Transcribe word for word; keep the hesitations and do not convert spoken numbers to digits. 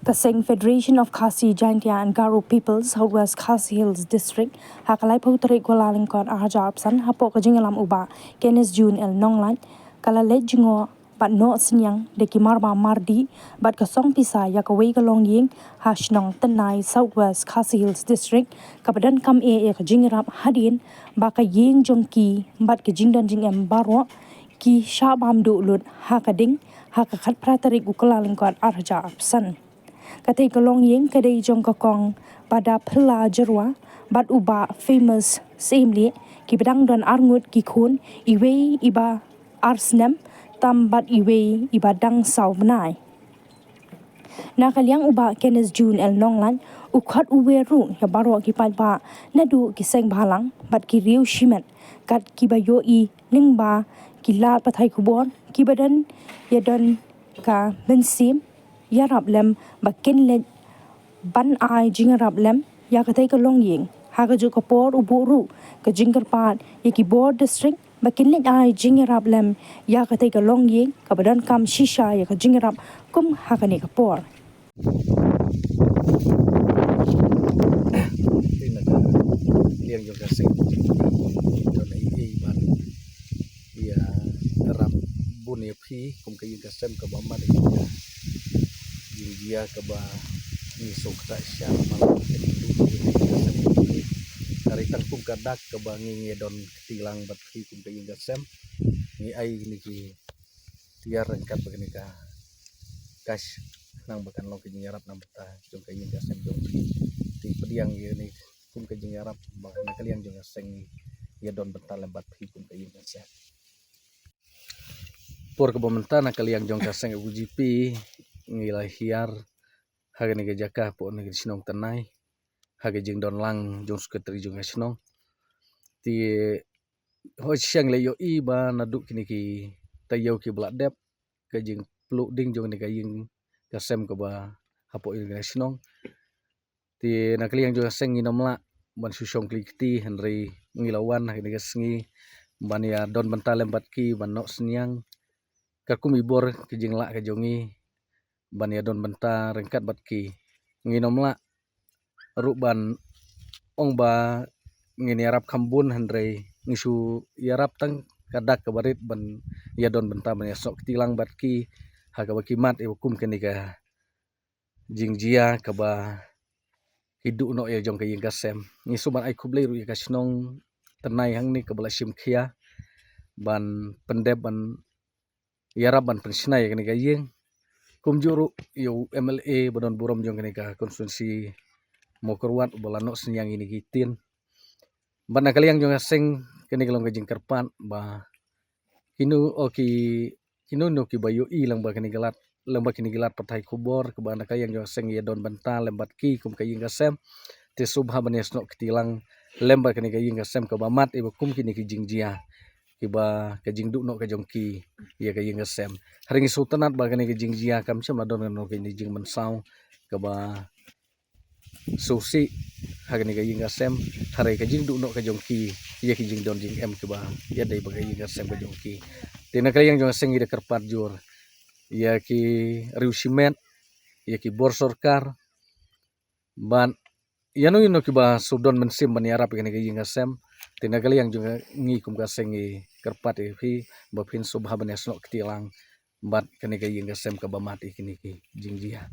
Ka seng Federation of Khasi Jaintia and Garo Peoples South West Khasi Hills District ha ka laiphew tarik Kyllalyngkot arhajar arphew san hapoh ka jingïalam u Bah Kenneth June L Nonglait ka la leit jngoh bad noh synñiang da ki marbam mardih bad ka song pisa ïa kawei ka longïing ha shnong Tynai South West Khasi Hills District kaba donkam eh ïa ka jingïarap hadien ba ka ïing jong ki bad ka jingdon jingem baroh ki shah bam duh lut ha ka ding ha ka khatphra tarik u Kyllalyngkot arhajar arphew san. Katei ka longïing ka dei jong ka Kong Bada Phylla Jyrwa bad u Bah Famous Syiemlieh kiba dang don arngut ki khun, iwei iba ar snem tam bad iwei iba dang saw bnai. Na ka liang u Bah Kenneth June L Nonglait u khot u wer ruh ïa baroh ki paidbah naduh ki seng bhalang bad ki riew shimet kat kiba ïohi lyngba ki lad pathai khubor kiba don ïa don ka mynsiem ïarap lem ba kin leit ban ai jingïarap lem ïa katei ka longïing. Ha kajuh ka por u buh ruh ka jingkyrpad ïa ki bor district ba kin leit ai jingïarap lem ïa katei ka longïing kaba donkam shisha ïa ka jingïarap kum ha kane ka por. Te na ka liang jong ka seng, don ei ei ban ïarap bun ïa phi kum ka ïing ka sem kaba mat ïa ka jingjia kaba ngi sngewthuh sha ma la ka ïing ka sem. Ka dei tang kum ka dak kaba ngi ngi don kti lang bad phi kum ka ïing ka sem. Ngi ai ngi ki tiar ryngkat bad kane ka cash khnang ba kan long ka jingïarap na bynta jong ka ïing ka sem jong phi. Te pdiang ïa kane kum ka jingïarap ba na ka liang jong ka seng ïa don bynta lem bad phi kum ka ïing ka sem. Por kaba mynta na ka liang jong ka seng U G P ngi la hiar ha kane ka jaka hapoh na ka shnong Tynai ha ka jingdon lang jong secretary jong ka shnong. Te hoi shisha ngi la ïohi ba naduh kine ki taïew kiba la dep ka jingpluh ding jong kane ka ïing ka sem kaba hapoh ïing ka shnong. Te na ka liang jong ka seng ngin ym lah ban shu shong kli kti hynrei ngi la wan ha kane ka sngi ban ïa don bynta lem bad ki ban noh synñiang. Katkum i bor ka jinglah ka jong ngi ban ïa don bynta ryngkat bad ki. Ngin ym lah ruh ban ong ba ngin ïarap kham bun hynrei ngi shu ïarap tang ka dak kaba rit ban ïa don bynta ban ïa snoh kti lang bad ki ha kaba ki mad ïa kum kane ka jingjia kaba ki duh noh ïa jong ka ïing ka sem. Ngi shu ban ai khublei ruh ïa ka shnong Tynai hangne kaba la shim khia ban pyndep ban ïarap ban pynshna ïa kane ka ïing. Kumjuh ruh ïa u M L A ba don burom jong kane ka constituency Mawkyrwat ba la noh synñiang ïa kine ki ktien. Bad na ka liang jong ka seng kane ka long ka jingkyrpad ba kino o ki kino no kiba ïohi lang ba kane ka lad lang ba kine ki lad pathai khubor kaba na ka liang jong ka seng ïa don bynta lem bad ki kum ka ïing ka sem. Te sngewbha ban ïa snoh kti lang lem bad kane ka ïing ka sem kaba mad ïa ba kum kine ki jingjia kiba ka jingduh noh ka jong ki ïa ka ïing ka sem. Hynrei ngi sngewtynnat ba kane ka jingjia kam shym la don kano kane ka jingmynsaw kaba sngewsih ha kane ka ïing ka sem hynrei ka jingduh noh ka jong ki ïa ki jingdon jingem kiba ïadei bad ka ïing ka sem ka jong ki. Te na ka liang jong ka seng ngi da kyrpad jur ïa ki riew shimet, ïa ki bor sorkar bad ïa no ïa no kiba shu don mynsiem ban ïarap ïa kane ka ïing ka sem. Te na ka liang jong ngi kum ka seng ngi kyrpad ïa phi ba phin sngewbha ban ïa snoh kti lang bad kane ka ïing ka sem kaba mad ïa kine ki jingjia.